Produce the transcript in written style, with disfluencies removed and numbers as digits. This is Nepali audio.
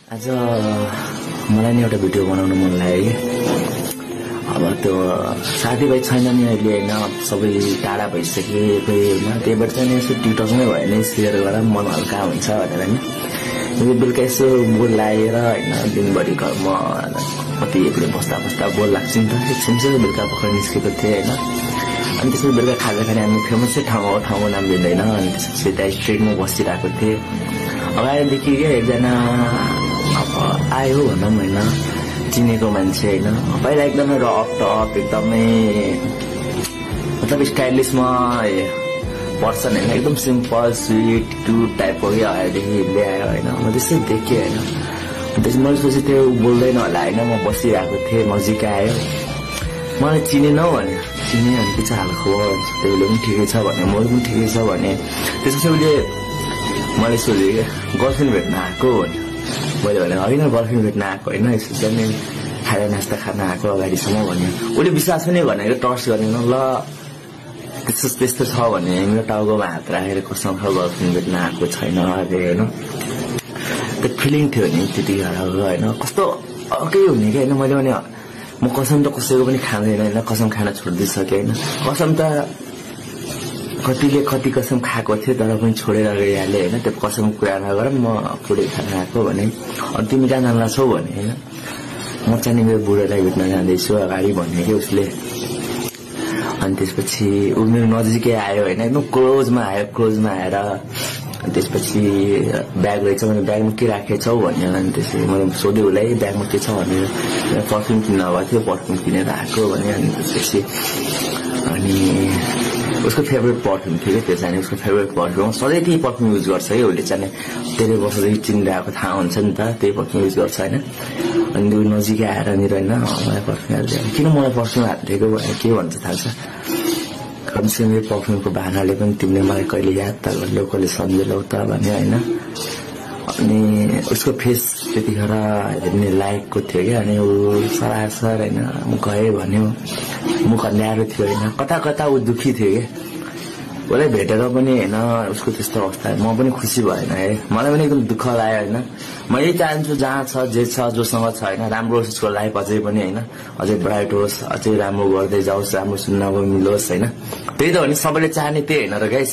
आज मलाई नि एउटा भिडियो बनाउन मन लाग्यो अब त्यो साथीभाइ छैन नि अहिले होइन सबै टाढा भइसके होइन त्यही भएर चाहिँ यसो टिकटकमै भयो भने सेयर गरेर मन हल्का हुन्छ भनेर नि बेलुका यसो बोल लागेर होइन दिनभरि घरमा कति एक्लै बस्दा बस्दा बोल लाग्छ नि त एकछिन चाहिँ बेलुका भर्खर निस्केको थिएँ होइन अनि त्यसपछि बेलुका खाजा खाने हामी फेमसै ठाउँको नाम लिँदैन अनि त्यसपछि त्यहाँ स्ट्रिटमा बसिरहेको थिएँ अगाडिदेखि क्या एकजना अब आयो भनौँ होइन चिनेको मान्छे होइन पहिला एकदमै रफ टप एकदमै मतलब स्टाइलिसमा पर्सन होइन एकदम सिम्पल स्विट क्युट टाइपको क्या अगाडिदेखि ल्यायो होइन म त्यस्तै देखेँ होइन त्यसपछि मैले सोचेँ त्यो बोल्दैन होला होइन म बसिरहेको थिएँ नजिक आयो मलाई चिनेनौ भने चिने अनि पछि हाल खबर त्यसले पनि ठिकै छ भने मैले पनि ठिकै छ भने त्यसपछि उसले मलाई सोधेँ क्या गर्लफ्रेन्ड भेट्न आएको भने मैले भने होइन गर्लफ्रेन्ड भेट्न आएको होइन यसो चाहिँ खाजा नास्ता खान आएको अगाडिसम्म भन्यो उसले विश्वास पनि भनेको टर्च गरेन ल त्यस्तो छ भने मेरो टाउकोमा हात राखेर कसम गर्लफ्रेन्ड भेट्न आएको छैन अरे होइन त्यो फिलिङ थियो नि त्यतिखेर होइन कस्तो अर्कै हुने क्या होइन मैले भने म कसम त कसैको पनि खाँदैन होइन कसम खान छोडिदिइसकेँ होइन कसम त कतिले कति कसम खाएको थिएँ तर पनि छोडेर गइहालेँ होइन त्यो कसम कुरा नगर म पुरै खान आएको भने अनि तिमी कहाँ जान छौ भने होइन म चाहिँ मेरो बुढोलाई भेट्न जाँदैछु अगाडि भन्यो कि उसले अनि त्यसपछि ऊ मेरो नजिकै आयो होइन एकदम क्लोजमा आएर अनि त्यसपछि ब्याग रहेछ भने ब्यागमा के राखेछौ भन्यो अनि त्यसपछि मैले सोधेँ उसलाई ब्यागमा के छ भनेर पर्फ्युम किन्न भएको थियो पर्फ्युम किनेर आएको भने अनि त्यसपछि अनि उसको फेभरेट पर्फ्युम थियो क्या त्यो चाहिँ उसको फेभरेट पर्फ्युम सधैँ त्यही पर्फ्युम युज गर्छ है उसले चाहिँ धेरै वर्षदेखि चिनिरहेको थाहा हुन्छ नि त त्यही पर्फ्युम युज गर्छ होइन अनि त्यो नजिकै आएर नि होइन मलाई पर्फ्युम हालिदियो किन मलाई पर्फ्युम हालिदिएको के भन्छ थाहा छ कमसेकम यो पर्फ्युमको बहानाले पनि तिमीले मलाई कहिले याद त गर्यौ कहिले सम्झेलौ त भन्यो होइन अनि उसको फेस त्यतिखेर हेर्ने लायकको थियो क्या अनि ऊ सरासर होइन गएँ भन्यो मुख ल्याएर थियो होइन कता कता ऊ दुखी थियो क्या उसलाई भेटेर पनि होइन उसको त्यस्तो अवस्था म पनि खुसी भएन है मलाई पनि एकदम दुःख लाग्यो होइन म यही चाहन्छु जहाँ छ जे छ जोसँग छ होइन राम्रो होस् उसको लाइफ अझै पनि होइन अझै ब्राइट होस् अझै राम्रो गर्दै जाओस् राम्रो सुन्नको मिलोस् होइन त्यही त हो नि सबैले चाहने त्यही होइन र गाइस